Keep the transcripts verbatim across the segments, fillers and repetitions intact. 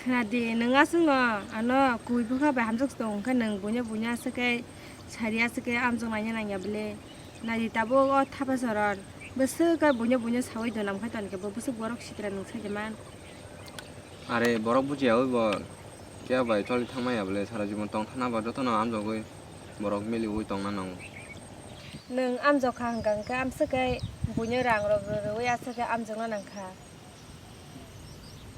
Khna di, nwng aswkno ano kubui bwkha bai hamjak tong wngkha, nwng buino buino aswk khe sari aswk khe amjak naina nangya bwle. Nai di tabuk o Thapasaron bwswk khe buino buino saui do nam khai toni khe bo bwswk borok sitra nwng sai de man. Are borok bujiya oi bo kya bai choli thangmaya bwle sara jibon tong thana ba jotono amjagwi borok miliui tongna nango. Nwng amjokha hwnkha hwnkhe amswk khe buino rang rok rwrwi aswk khe amjokna nangkha.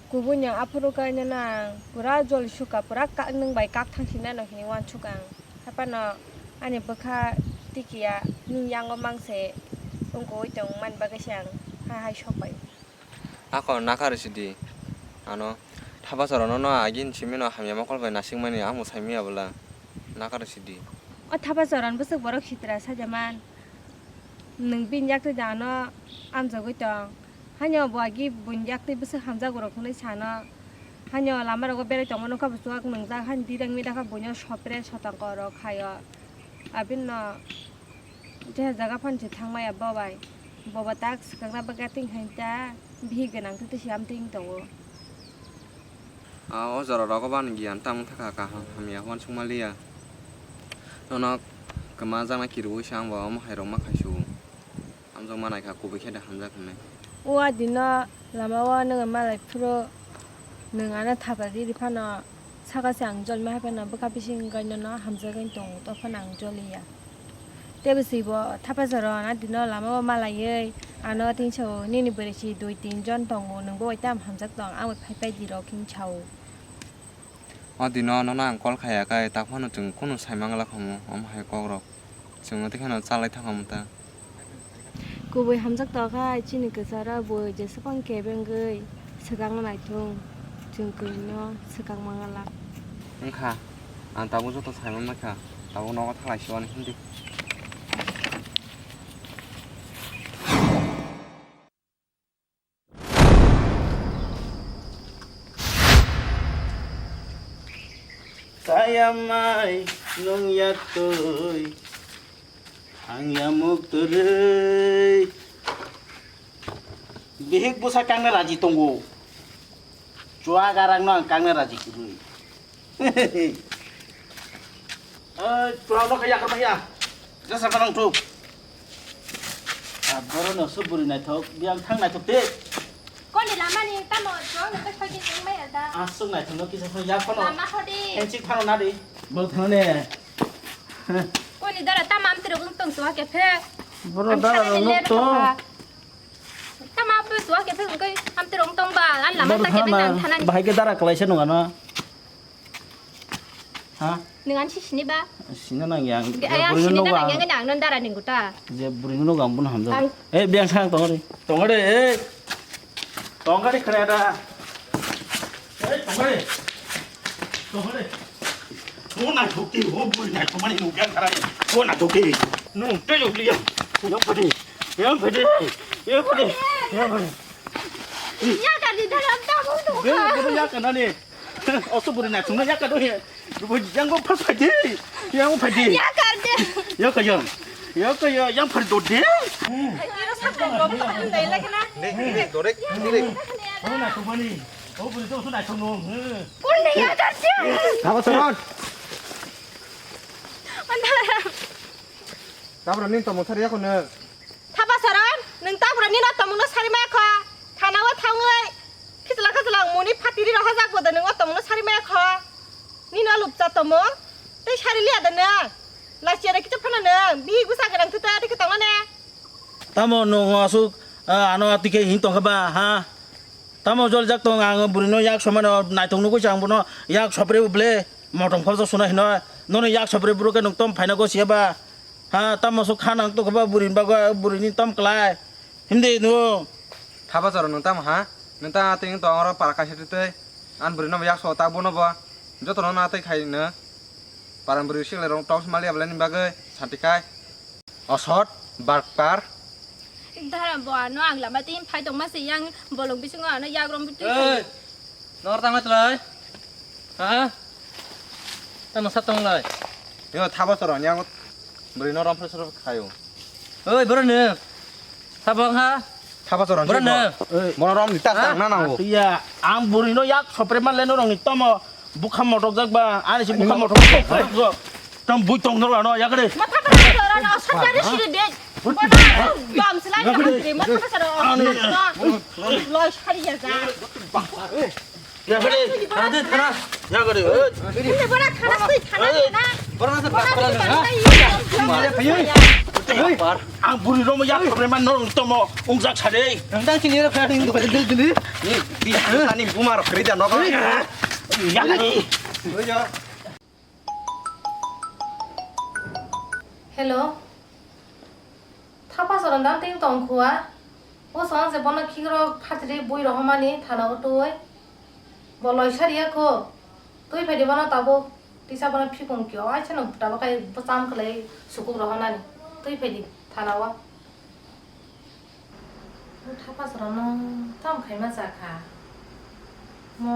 Kubui nwng aphuru khe nw-, nang pura joli sukha, pura ka-, nwng bai kak thang sinai no hinwi uansuk ang. Haphano ani bwkha tikiya nini yango mangse wngkoi tong mani bagwi se ang ha hai sok bai. Ako nakar sidi. Ano Thapasarono no agin simino hamya mokol bai nasingmani amo saimaya bwla. Nakar sidi. O Thapasaron bwswk borok sitra sajaman. Nwng bini yak twi da ano amjagwi tong. Haino bo agi buini yak twi bwswk hamjago rok hwnwi sano. Haino lama rogo berai tongma nokha bo chuak nwngjak haino direk midakha buino sopre sotang korok khaio. Abinno je jaga phano se thangmaya bo bai. Bobo tak swkakna bagwi ating hain ta bihik gwnang twi twi se amtwing tongo. A o jora rogo bani giyan tamo thaka kaham hamya uansukma liya. Nono kwma jakna kirui se ang bo omo hai rok ma khaisu. Amjok manai kha kubui khe da hamjak hinwi. O adino lama o nwng malai phuru nwng ano thapa riri phano saka se ang jolma hai phano bwkha bising gaino no hamjagwi tongo to phano ang joliya. Tei bwswi bo Thapasaron adino lama o malaiwi ano tin sao nini bwrwi si dui tin jon tongo nwng bo bai tam hamjak tong ang bai phai phai di rok hin sao. O dino nono ang call khaiya khe tak phano chwng kunu sai mangla khamu omo hai kok rok. Chwng tei kheno chalai thangkha ta. Kubui hamjak tokha chini kwcharo bui jesa phang kebengwi swkang naithung chwng kwrwino swkang mangala. Wngkha ang tabuk joto sai manmaikha tabuk nogo thalai siwani hindi. Kayamai nung yaktwi thangya mukturwi. Bihik bwsa kangna raji tongo. Chua garang no ang kangna raji kwrwi. Ai, chua no kaya kama ya. Jasa kanang tu. Aboro no suburi naithok, biang thang naithok te. Koni lama ni tamo chua no kaya kama ya da. Asuk naithok no kisa phano ya phano. Lama hodi. Enchik phano na di. Bo thang ne. Koni dara tamam tirok wng tong chua ke phe. Boro dara rok nok to. Tama pe suwa ke phai kai am te rong tong ba an lama ta ke nang thanan. Bahai ke dara kalai se nung ano. Ha? Nung an si sini ba? Sini nang yang. Aya sini nang yang nang non dara ning guta. Je buri no gam bun hamjak. Eh biang sang tong re. Tong re eh. Tong re khre da. Eh tong re. Tong re. O naithok di, o buri naithok mani nukya kharai. O naithok di. Nung tei yok liya. Yang phadi. Yang phadi. Yang phadi. Yang phadi. Ya kar di dalam tamu tu. Be, be ya kana ni. O su buri naithok na ya ka do he. Bo yang bo phas phadi. Yang phadi. Ya kar de. Ya ka yang. Ya ka ya yang phadi do de. Iro sakang bo phadi dai la kana. Ne, ne, dore, dore. O naithok mani. O buri to su naithok nung. Kunde ya darje. Thaba saron. Tabra nin tomung sari yakho nung. Thaba saron, nung tabra nino tomung no sari maya kho. Thana o thangwi. Khichla khichla muni phatiri roha jak bodo nung o tomung no sari maya kho. Nino lupcha tomung. Tei sari liya da nung. Lachia da kicha phana nung. Bihik bwsa gwnang thuta tei khe tongna ne. Tamo nung asuk ano atike hin tongkha ba ha. Tamo jol jak tong ang buri no yak somano naitok nugui chang bono yak sopre ble. Motong phobjak suna hino, nono yak sopre buro khe nwng tom phaina go siya ba? Ha, tamo so kha nang tokha ba buri ni bagwi, buri ni tom klai. Himdi no. Thaba jora nwng tamo ha? Nwng ta twi nwng tong oro para kaisa twi twi. An buri no bo yak so ta bono bo. Joto no na twi khai no. Paran buri sikle rong tok mali abla ni bagwi santi khai. Osot, barkpar. Dara bo ano ang lama tin phai tongma se yang bolong bisingo ano yak rom bitu. Ei, nor tangma tlai. Ha? Tamo sat tong lai. Yo thabo toron yang buri no rom phre soro khayo. Oi, boro ne. Thabo ha? Thapa chorang Bro, se no. Bo. Bono rom di ta Ha? Tang na nango. Iya, ang buri no yak sopre man le no rong ni tomo. Bukha motok jak ba, ani si bukha motok jak. Tam bui tong dor ano yak de. Matha pa dor ano, sa jari siri de. Bana dam selai na hangri, matha pa sara. Loi sari ya ja. Yak de, thana de, thana. Yak de. Ini bana thana sui thana na. Bana sa thana na. Ang buri rom yak sopre man no rong tomo. Ungjak sade. Nang dang sini ra khani dili dili. Ni, ni, ni buma rok kri da no. Yak de. Hello. Thapa soron dam ting tong khua. O song je bono khikrok phatri bui rohomani thana o tui. Bo loi sariya kho. Tui phaidi bono tabuk tisa bono phikung kio. Ai chano tabuk kai bwcham kwlai sukuk rohonani. Tui phaidi thana o. Bwtha pasarokno tamo khaima cha kha? Mo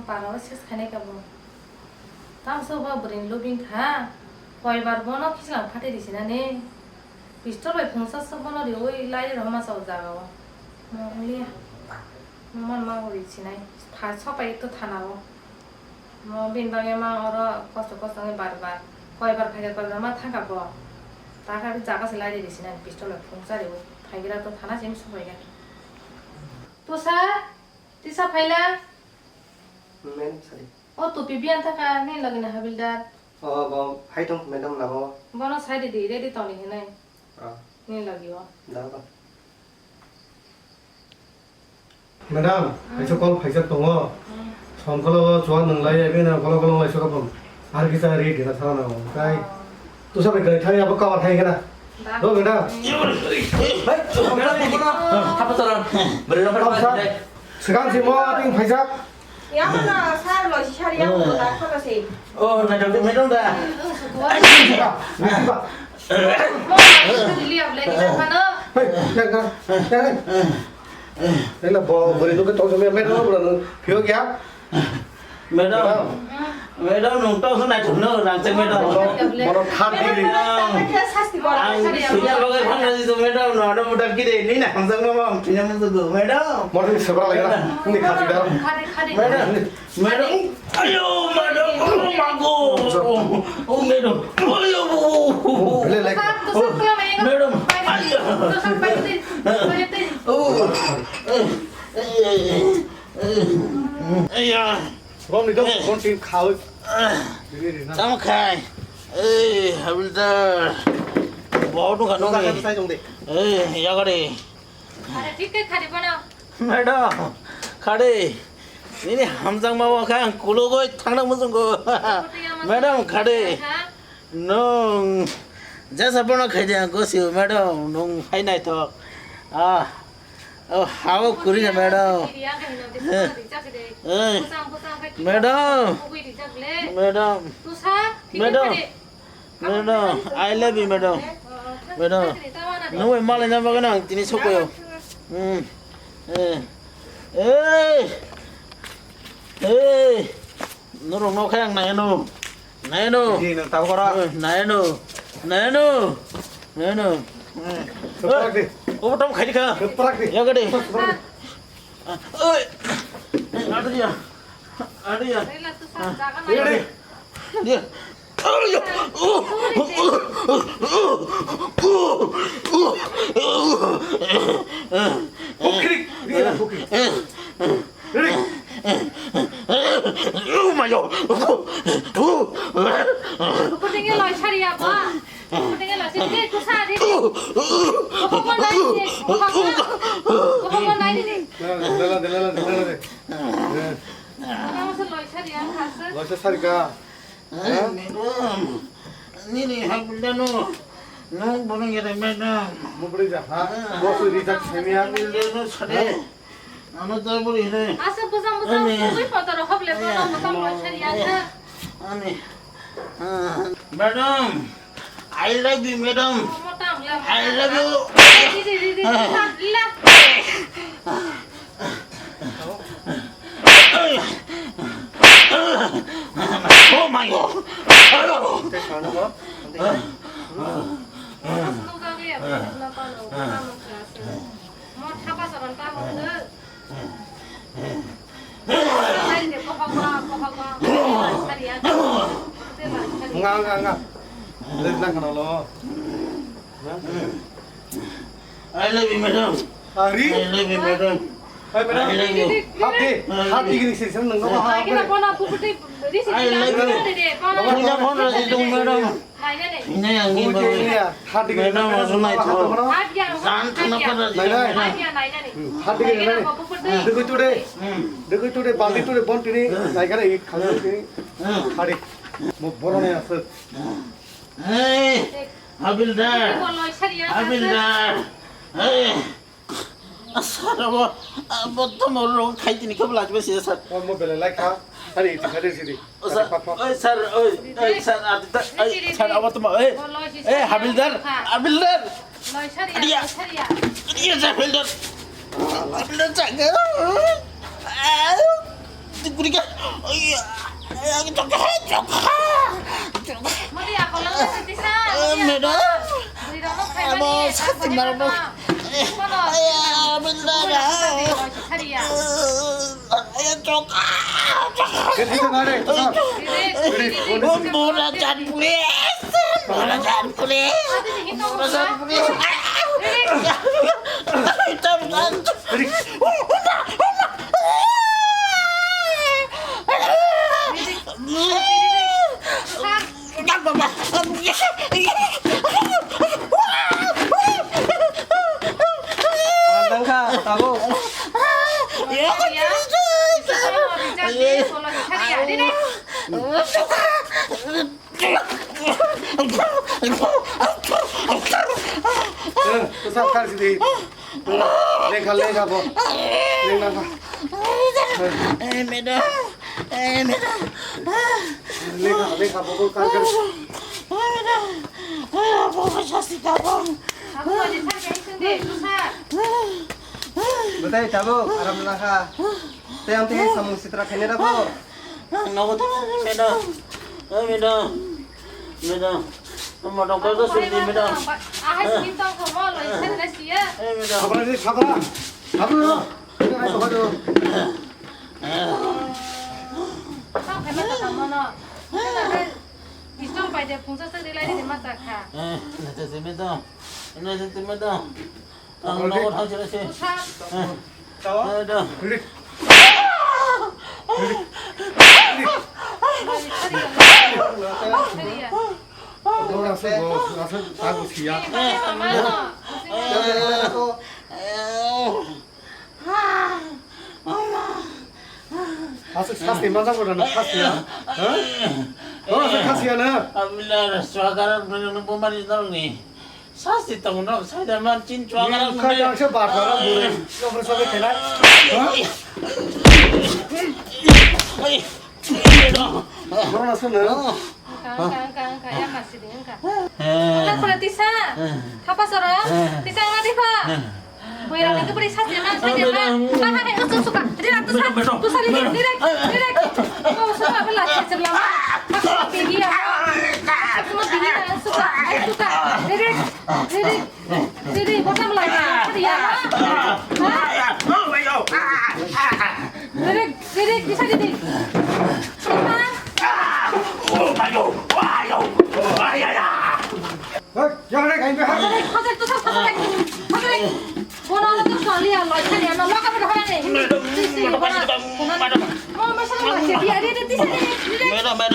parao ses khainai kha bo. Tamo se bo bwrwini lubing kha. Koibar bono khichlang phatwi risinani. Pistol bai phungsa se bono riui lai rw ma cha o jaga o. Mo wng liya. Mo man ma bo risinai. Pha sopai to thana o. Mo bini bagwi ma oro kosto kosto wngwi bar bar. Koi bar phaikha, koi bar ma thangkha bo. Ta kha jaga se lai rw rw sinani pistol bai phung chari o. Phaigra to thana simi sophaikha. Tusa, tisa phaila. Madam, sorry. O tupi biyan thaka, nini logi ni habildar. O, bo, hai tong, madam, labo. Bono sai di, ready tong di hinai. Ah. Nini logi o. Da, ba. Madam, kaisa call phaijak tongo. Hmm. Somkolo chuwak nwnglai, ebini kolo kolo nwnglai sokapung. Ar kisa ri dina thana nango. Kai. Oh. Tusa bai kai thani abo cover khai kana. Da. Do madam. Hmm. Hai, madam, thapa toron. Beri nomor. Thapa. Sekarang si mo ating phaijak. Ya mana sar lo si sari yang udah tak kalau sih. Oh, madam, madam da. Liam lagi tak mana? Hei, yang kan, yang kan. Ela bo bori nukhe tong samya, medal bora nung phiyok ya. Madam. Madam. Madam, nung tong sa nai thumno, rang chek madam. Mono, mono thar di. Madam. Ang suya loge phang na jisu madam, no, ada muda kide, ni na hamjak mama, ang punya musugo, madam. Mono ni sebra lagi na, ni khasi dar. Khade, khade. Madam. Madam. Ayo, madam. Oh, mago. Oh, madam. Ayo, bu, bu, bu. Bele, like. Madam. Ayo. Oh. Eh, eh, eh, eh. Ayo. Rom ni dok, rom tin khau. Tamo khai. Eh, habildar. Bau tu kanu ni. Eh, ya gari. Are, thik khai khadi bana. Madam, khade. Nini hamjak ma wa kha ang kulugoi thangna mujungo. Madam, khade. Nung jesa bono khaidi ang gosio, madam, nung hai naithok. Ah. Oh, hao kuri na, madam. Eh. Madam. Madam. Madam. Madam, I love you, madam. Madam, nung bai malai na bagwi ang tini sokoyo. Hmm. Eh. Eh. Eh. Norok no khe ang nai no. Nai no. Di nang tabo kora. Eh, nai no. Nai no. Nai no. Keprak di. Oh, tom khai di kha. Keprak di. Ya gede. Oi. Aduh ya. Aduh ya. Ini di. Dia. Hukrik, dia hukrik. Hukrik. Oh my God. Kukutingnya loh cari apa? Kukutingnya loh cari. Dia susah dia. Kukuman naik dia. Kukuman naik dia. Dela, dela, dela, dela, dela. Kamu selalu cari yang khas. Loh cari ka. Madam, nini habildano, nung bono yada madam. Mubri ja ha, bosu rijak semia. Habildano sade, ano tabur hine. Asa bujang bujang, ani, bui potoro hoble bono, ani, motam loisari asa. Ani, madam, I love you, madam. Motam ya. I love you. Di, di, di, di, di, di. Oh my God! Hello! Mo thapa sa Nga, nga, nga. Lek lang kana lo. I love you, madam. Ari? I love you, madam. Hai, madam. I love you. Hati, hati gini sih, seneng nggak? Hai, kita pona puputi, di sini. I love you. Punya phone rasi dong, madam. Ini yang ini, madam. Hati gini. Madam, masuk naik, madam. Jangan kenapa rasi dong, madam. Hati gini, nai. Dekoi tu de. Dekoi tu de, bali tu de, bon tini. Nai kana ini, kali tini. Hati. Mau borong ya, sir. Hey, Habildar. Habildar. Hey. Asara bo, bo tomo rong khai tini khe bo lajba se sir. O mo bele lai kha. Hari iti khade sidi. O sir, oi sir, oi, oi sir, adi ta, oi sir, abo tomo, eh, eh, Habildar, Habildar. Adia, adia, Habildar. Habildar jaga. Kurika. Iya. Iya, jokha, jokha. Jokha. Modi ako lang na siti sa. Eh, madam. Abo, sati marmo. Iya, benar. Iya, jokha, jokha. Mora jan pulis. Mora jan pulis. Mora jan pulis. Jokha. Tangka, tabuk. Eh, tu sab kar sidi. Lekha, lekha bo. Lekha. Eh, madam. Eh, madam. Lekha, lekha bo, bo kar kar. Eh, madam. Eh, bo sasti tabung. Abo ni sar kai sung de, tu sar. Betai tabuk, aram lakha. Tei ang tei samung sitra khainai rabo. Nogo tamo, madam. Eh, madam. Madam. Madam, kau tu sini, madam. Ahai sini tong kau mau lo, isan nasi ya. Eh, madam. Sabar ni, sabar. Sabar. Ini ai sabar tu. Tong kau mana tamo no. Isan pai de pungsa sa de lai de masa kha. Eh, nasi sini, madam. Nasi sini, madam. Ang nogo thang sila se. Busa. Eh. Tawa? Eh, da. Ready? Ready? Ready? Ready? Oro aswk bo, aswk tago siya. Eh, mama no. Eh. Aswk sasti manjak bo rano khasiya. Ha? Oro aswk khasiya na? Amila swagara bumari nang ni. Sasti tong nok sai da man chin chwa. Ni khai yang se bar bar bure. Yo bure sabe kena. Ha? Ai. Boro na sene. Angka, angka, angka, angka, ya masih di angka. Angka pura tisa. Thapa soro. Tisa angka tipa. Boy rang itu beri sasti man, sasti man. Mama hai usu suka. Direct tusa. Tusa direct, direct, direct. Kau suka bela cecil lama. Aku pergi ya. Aku mau pergi ya, suka. Suka. Direct. Didi, didi, bottom line. Hadi ya. Didi, didi, bisa didi. Hei, yang ada kain behar. Hadi, hadi, tuh, tuh, tuh, hadi. Bono, tuh, soal ya, lo, kan ya, lo, lo, kamu dah, hadi. Madam, madam, madam. Madam, madam. Madam, I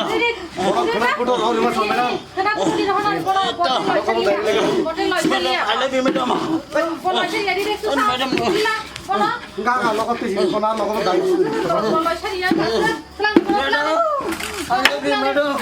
love you, madam. Madam. Enggak, enggak, lo kau tuh sini, kau nama kau dai. Madam, I love you, madam.